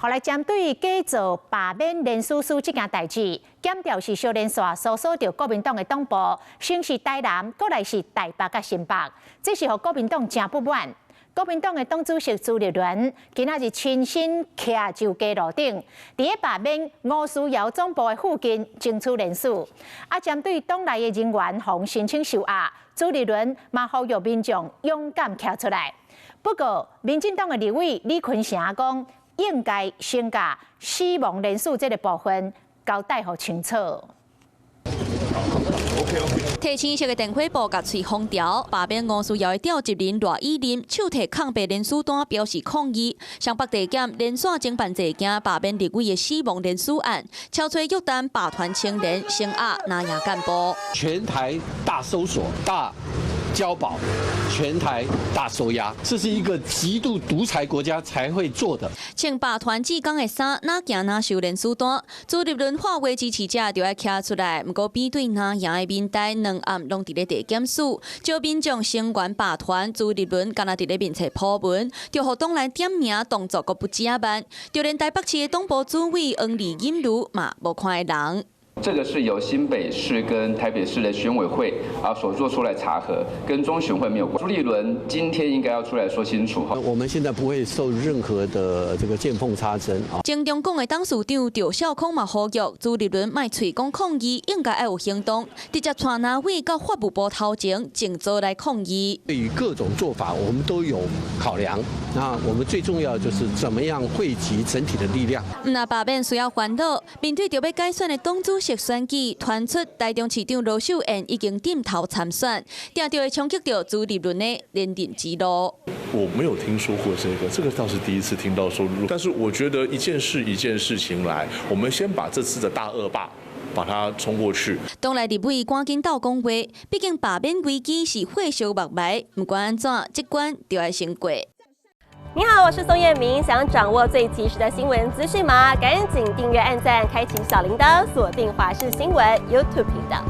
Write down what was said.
予來針對假造罷免連署書這件代誌，檢調是相連紲搜索著國民黨的黨部，先是台南，閣來是台北佮新北，這是予國民黨誠不滿。國民黨的黨主席朱立倫今仔日親身徛就街路頂，佇咧罷免吳思瑤總部的附近爭取連署。啊，針對黨內的人員予申請收押，朱立倫嘛呼籲民眾勇敢徛出來。不過，民進黨的立委李坤城講，應該先共死亡連署這个部分交代予清楚。提青色的電火布共喙封牢，罷免吳思瑤的召集人賴以琳手提空白連署單表示抗議。雙北地檢連續偵辦這件罷免立委的死亡連署案，敲催約談罷團青年聲壓藍營幹部。全台大搜索、大交保，全台大收押，這是一個極度獨裁國家才會做的。穿罷團志工的衫，哪行哪收連署單。朱立倫喊話支持者就愛徛出來，毋過比對藍營的民代兩暗攏佇咧地檢署，招民眾聲援罷團，朱立倫敢若佇咧面冊 po 文，就予黨內點名動作閣不止慢，就連台北市的黨部主委黃李錦如嘛無看的人。這個是由新北市跟台北市的選委會啊所做出來查核，跟中選會沒有關。朱立倫今天應該要出來說清楚。我們現在不會受任何的這個見縫插針啊。前中廣的董事長趙少康嘛呼籲朱立倫莫喙講抗議，應該愛有行動，直接帶藍委到法務部頭前靜坐來抗議。對於各種做法，我們都有考量。那我們最重要就是怎麼樣匯集整體的力量。毋但罷免需要煩惱，面對著欲改選的黨主席選舉，傳出台中市長盧秀燕已經點頭參選，定著會衝擊著朱立倫的連任之路。我沒有聽說過這個，這個倒是第一次聽到說。但是我覺得一件事一件事情來，我們先把這次的大惡霸把它衝過去。黨內立委趕緊鬥講話，畢竟罷免危機是火燒目眉，毋管按怎，這關就愛先過。你好，我是宋燕明，想掌握最及時的新聞資訊嗎？趕緊訂閱、按讚、開啟小鈴鐺，鎖定華視新聞 YouTube 頻道。